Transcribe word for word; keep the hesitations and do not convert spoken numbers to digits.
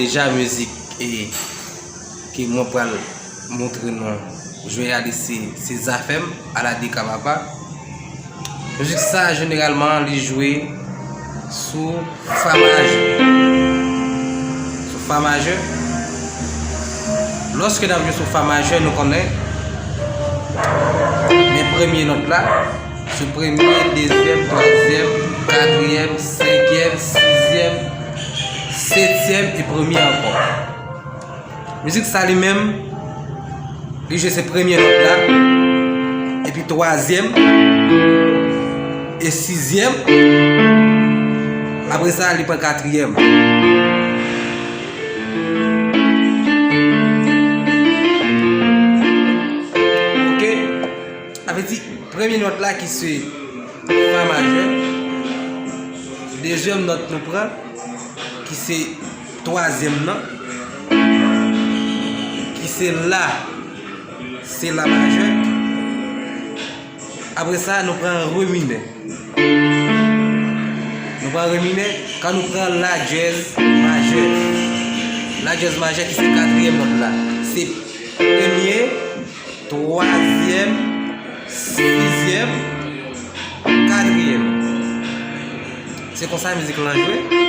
Deja mizik e ke mwen pral montre nou jwe a li se, se Zafèm ala de ka papa. Mizik sa jeneralman li jwe sou fa majè. Sou fa majè. Lòske n ap jwe sou fa majè, nou konnen men premye nòt la, se premye, dezyèm, twazyèm, katriyèm, senkyèm, sizyèm, setyèm e premye ankò. Mizik sa li menm, li jwe se premye nòt la, epi twazyèm, e sizyèm, apre sa, li pran katriyèm. Ok? Sa vle di, premye nòt la ki se fa majè, dezyèm nòt nou pran, ki se twazyèm nan, ki se la, se la majè. Apre sa, nou pran re minè. Nou pran re minè, kan nou pran la dyèz majè. La dyèz majè ki se katriyèm nòt la. Se premye, twazyèm, sizyèm, katriyèm. Se konsa mizik lan jwe.